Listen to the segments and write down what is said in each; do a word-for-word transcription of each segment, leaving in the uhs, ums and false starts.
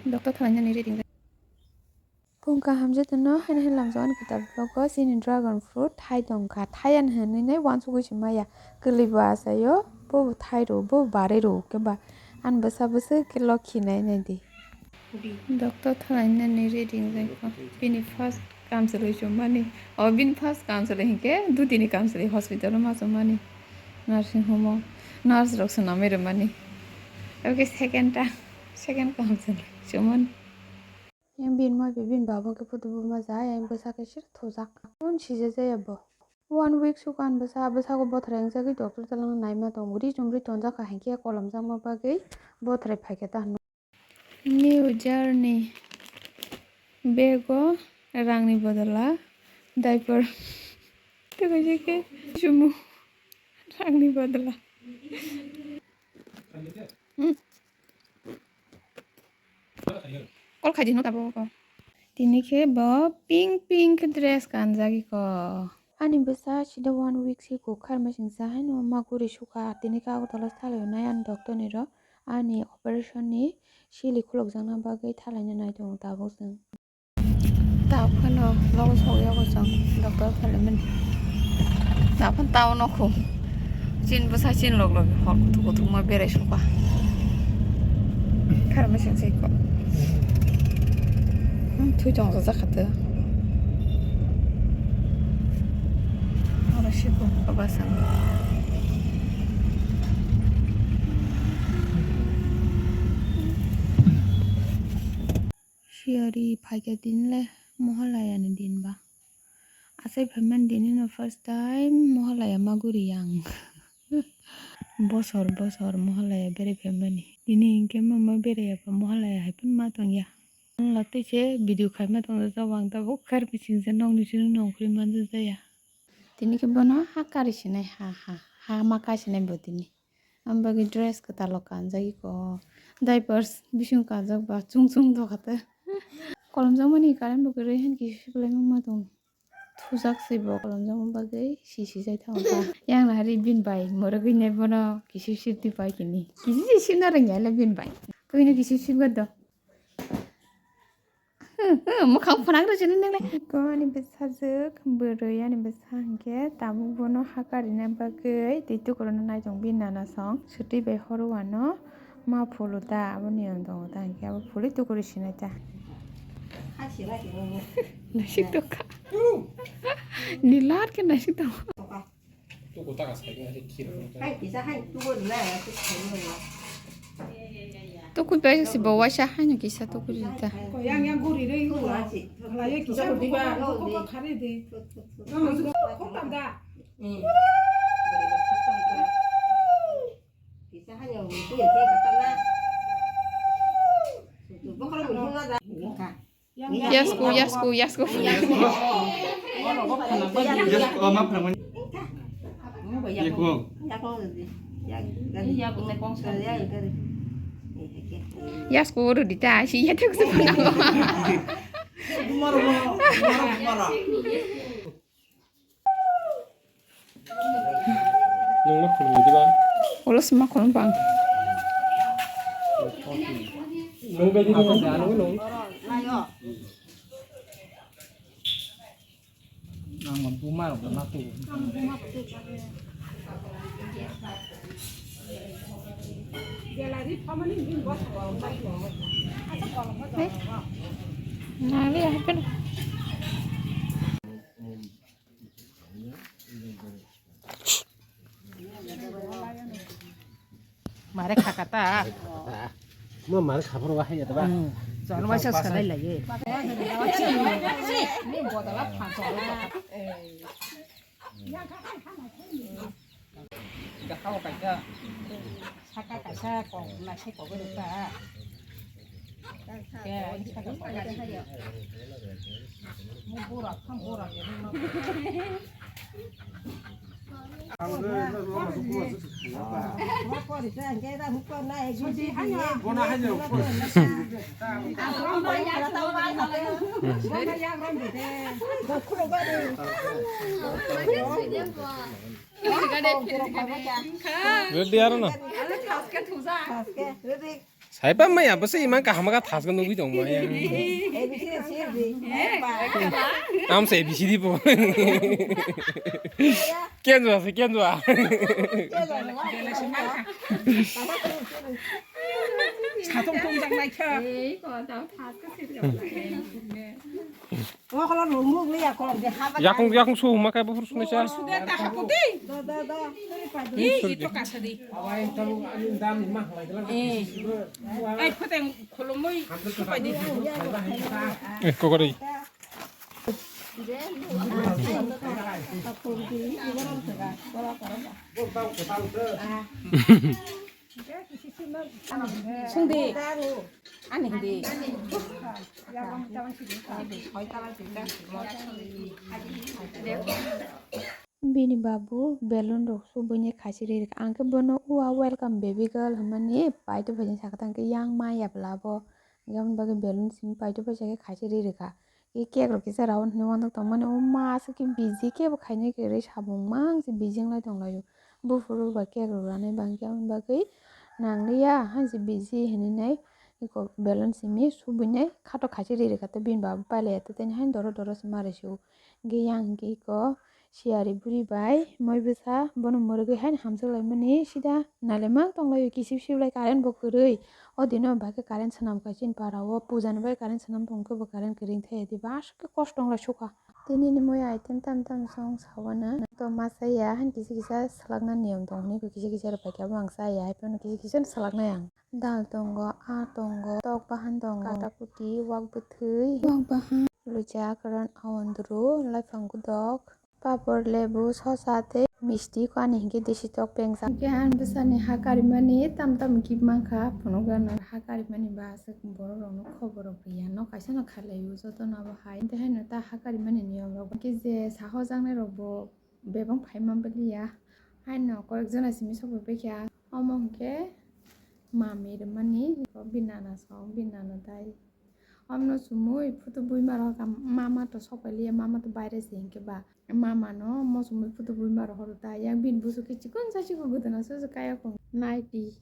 Doctor thalainani reading. Phung kaham jotono, haino haino lamjak ani kwtal vlog o chini dragon fruit thai tongkha, thai ani hinwi nai uansugwi se maya, kwlwi bo achaio, bo bo thai rw, bo bo barwi rw, khe ba ani bwsa bwswk khe lokhi nai nai di. Doctor thalainani reading jai kho, bini first kamchwlwi chumani, o bini first kamchwlwi hinkhe dutini kamchwlwi hospital o ma chumani, nursing home o nurse rok swnamwi rwmani, obo khe second ta, second kamchwlwi chumani. Yang bini ma bai bini baba khe photo buma ja, yang bwsa khe sir thujak. Kun sija jaya bo. One week sukan bwsa, bwsago bothrai wngjagwi doctor twlang naima tongo. Ri chumri tonjak kha hinkhe kolomjakma bagwi bothrai phaikha ta hwnwi. New journey. Bego rangni bodola diaper. Tei kaisa khe sumo rangni bodola. Hmm. Call khaidi no tabuk. Tini khe bo pink pink dress kanjagwi ko. Ani bwsa sida one week si kok kharma singsa haino ma guri suka. Tini khe Agartala salai nai ani doctor ni ro ani operation ni sili khulokjakna bagwi thalaina nai tongo tabuk chwng. Tabuk phano nogo sogwi ogo chwng doctor khalimani. Tabuk phano town o kho. Chin bwsa chin log log hor kuthuk kuthuk ma berai sukha. Kharma sing sai kho. Hmm, thui tong jak kha to. Oro siko baba sang. Siyari phaikha tini le Mohalaya ni din ba. Achai phaimani tini no first time Mohalaya ma guri yang. Bosor bosor Mohalaya berai phaimani. Tini hinkhe ma ma berai ya ba Mohalaya hai phano ma tong ya. Ang la tei se video khaima tong jak ang tabuk kar bising se nokni simi nongkhorwi man jak ya. Tini khe bono ha kari sinai ha ha ha ma kai sinai bo tini. Ang bagwi dress kwtal rok kanjagwi ko. Diapers bising kanjak ba chung chung dokhate. Kolomjakmani current bo kwrwi han kisa siklai mangma tong. Thujak se bo kolomjakma bagwi si si jai thango ta. Yang nahari bin bai morogwi nai bono kisi sirti pai kini. Kisi si sirna rwngya le bin bai. Koi no kisi sirga do. Mwkhang phwrang rw sini nang le. Ko ani bwsajwk bwrwi ani bwsa hinkhe tabuk bono ha karina bagwi twi tukuruna naitong bini nana song swtwi bai horo ano ma phulu ta aboni yong tongo ta hinkhe abo phulwi tukuri sinai ta. Naisik tongkha. Ni lar khe naisik tongo. Tuku taka sai khe khir. Hai kisa hai tuku rwna ya, tuku rwna. Tuku bai si bo waisa haino kisa tuku rita. Ko yang yang guri re ko. Ko la ye kisa ko ko khare de. Ko tam da. Kisa haino ko ye ke ka na. Bokol ko na da. Yasku, yasku, yasku. Yasku, oh, ma pernah. Yasku. Yasku, udah dita, si ya tuh sebenarnya. Nung ma khulumni diba? Ulo sima khulum bang. Nung bai di nung. Ang buma rok ma tu. Nang le happen. Mare khakata. Mo mare khapor wa hai jata ba. Chal waisa salai lagi. Ni bodala phansa. Saka kaisa kok naisai kok rwkha. Khe saka kok rwkha. Mo bura, tham bura khe nang. Ready aro na? Saipa maya bwsai imang kaham kha thasgo nugwi tong maya. Am se A B C D bo. Kenjwa se kenjwa. Satung tong jak nai kha. Yakung yakung su ma kai bo phur sunai sa. Sudah tak aku deh. Ih, itu kasih deh. Eh, eh, kau yang kolomoi supai deh. Eh, kau kau deh. Sungdi. Ani hindi. Bini babu balloon rok subui ni khachi ri rikha. Ang khe bono ua welcome baby girl hwnmani paito phaising sakha tang khe yang maya bwla bo. Aboni bagwi balloon simi paito phaisa khe khachi ri rikha. I cake rok kisa round hinwi uanok tongmani, o ma aswk khe busy kebo khainai kwrwi samung mang se busy wnglai tonglaio. Buphuru ba cake rok ranai bangkhe aboni bagwi nangliya, han se busy hinwi nai eko balloon simi subui nai khato khachi ri rikha, tei bini baba pailaiya tei tini han doro doro se ma rw sio. Hwnkhe yang hwnkhe eko Siyari bwrwi bai moi bwsa bono mwrwgwi haino hamjwk laimani sida nailaima tonglaio, kisip sip lai current bo kwrwi. O dino bai khe current swnam kha chini para o, puja ni bai current swnam tong khe bo current kwrwi thaya diba aswk khe kosto wng lai sukha. Tini ni moi item tam tam song sawana to ma saya han kisa kisa swlakna niyom tong hinwi kisa kisa rw pai khe abo ang saya hai phano kisa kisa swlaknai ang. Dal tongo, aa tongo, tok bahan tongo, kata kuti, wak bwthwi, wak bahan, lucha, kwran, awandru, laifang gwdok, papor, lebu, sosa tei misti ko ani hinkhe desi tok pengsa. Hinkhe ani bwsani ha karimani tam tam gift mankha, phunukgano ha karimani ba aswk borok rokno khobor rok riya, nok kaisa no khailaiwi jotono abo hai. Tei haino ta ha karimani niyom rok hinkhe je sahojaknai rok bo bebak phai man baliya. Haino koyek jona simi sopor baikha. Omo hinkhe mami rwmani, bini nana song, bini nana dai. Omno chumui photo buima rok mama to sopai liya, mama to baire se hinkhe ba. Mama no mo chumui photo buima rok horo ta. Yang bini busu khe chikon sa chikon gwdana se se kaya kong. Naiti.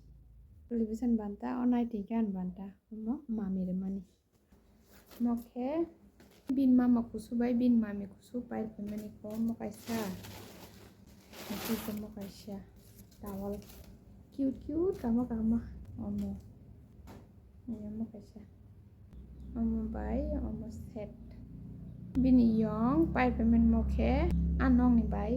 Television banta, o naiti hinkhe ani banta. Omo mami rwmani. Omo khe bini mama kusu bai bini mami kusu pai rwphaimani khe omo kaisa. Omo kaisa towel. Cute cute kama kama. Omo. Omo kaisa. Omo bai omo set. Bini yong pai rwphaimani omo khe a nokni bai.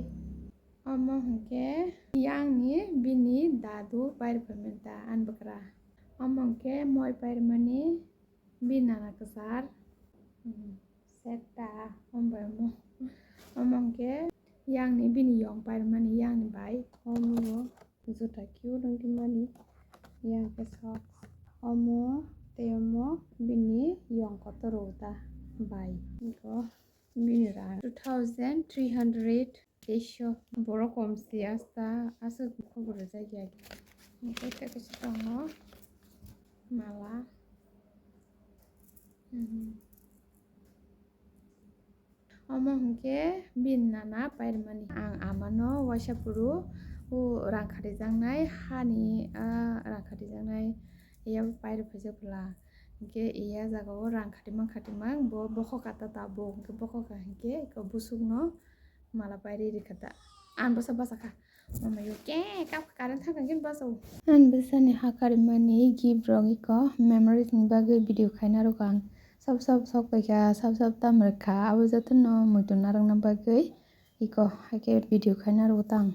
Omo hinkhe yangni bini dadu pai rwphaimani ta ani bwkra. Omo hinkhe moi pai rwmani. Bini nana kwchar, hmm, setta, omo bai omo. Omo hinkhe yangni bini yong pai rwmani yangni bai. Omo bo juta cute wngwi mani, yang khe sok. Omo tei omo bini yong kotor rw ta bai. Eko bini rang two thousand three hundred. Teisho borok kom si asta aswk khobor rwjak ya. Tei tei kaisa tongo mala. Mhm. Omo hinkhe bini nana pairwmani. Ang amano waisa phuru o rang khatijaknai hani, ah, rang khatijaknai ya pairw phaijak bwla. Hinkhe ya jagao rang khatimang khatimang bo bokhok kata tabuk. Hinkhe bokhok ka hinkhe eko busukno mala pairi rikha ta. Ang bwsa bwsa kha. Mama yo ke kap current thang kha khe bwsa o. Ang bwsani ha karimani gift rok eko memories ni bagwi video khaina rwkha ang. Sab sab sok pai kha, sab sab tam rwkha. Abo jotono muitu narwkna bagwi eko hai khe video khaina rwkha ang.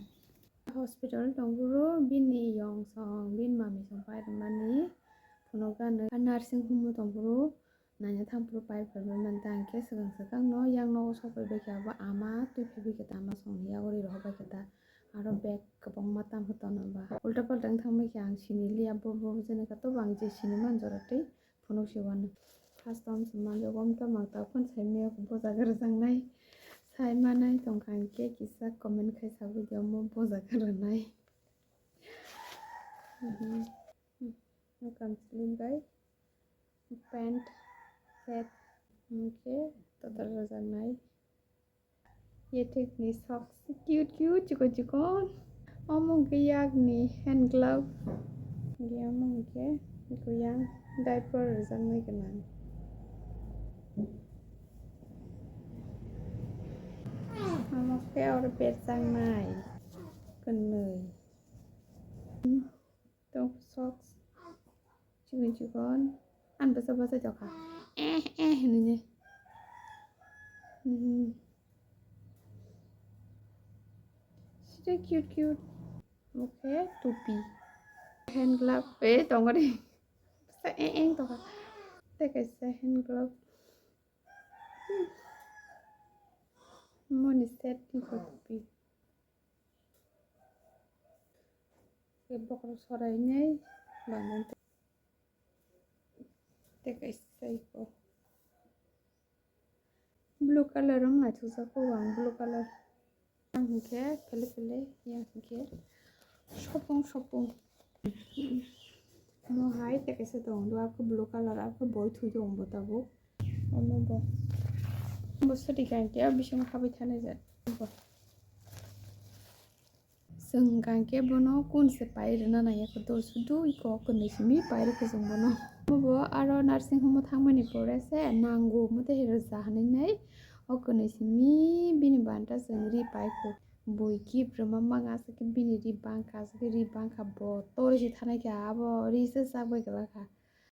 Hospital tong phuru bini yong song, bini mami song pai rwmani phunukgani. Nursing home o tong phuru naina thang phuru pai phaibai manta, hinkhe swkang swkang no yang nogo sok pai bai khe abo ama twi phaibai khe ta, ama songni yago ri rohor bai khe ta, aro bag kwbangma tamo tono ba ulta palta wng thang bai khe ang sini liya, bo bo jani kato bo ang je sini man jora twi phunuk se uanw. First o ang se manjak, o wngtamo ang tabuk phano sai maya, boja kwrwjaknai sai manai tongkha, hinkhe kisa comment khai sabai di omo boja kwrwnai. Kamchwlwi bai pant set hinkhe total rwjaknai. Yathekni socks cute cute chikon chikon. Omo hwnkhe yakni hand glove. Hingke omo hingke bikuyang diaper rwjaknai gwnang. Omo khe oro berjaknai kwnwi. Tok socks chikon chikon. Ang bwsa bwsa jokha. Eh, eh, hinwi. Hmm. Sida cute, cute. Omo khe tupi. Hand glove. Eh, tongo de. Bwsa eh, eh, tongkha. Tei kaisa hand glove. Hmm. Moni set ni tupi. Tei bokhorok sorainai bandan tei kaisa iko. Blue color wng naithokjak o ang blue color. Yang hinkhe phele phele yang hinkhe sopung sopung. Omo hai tei kaisa tongo do, abo blue color, abo boi thwi tongo bo tabuk. Omo bo. Bo sadi kangke a bisingo habai thanai jat. Bo. Chwng hwnkha khe bono kun se pai rwna nangya khe do, sudu iko kwnwi simi pai rwkha chwng bono. Omo bo aro nursing home o thangmani pore se nango omo tei rwja hinwi nai o kwnwi simi bini banta chwng ri pai kho. Bui gift rwma manga aswk khe bini ri bangkha, aswk khe ri bangkha bo torisi thanai khe abo ri se chak bai kwlak kha.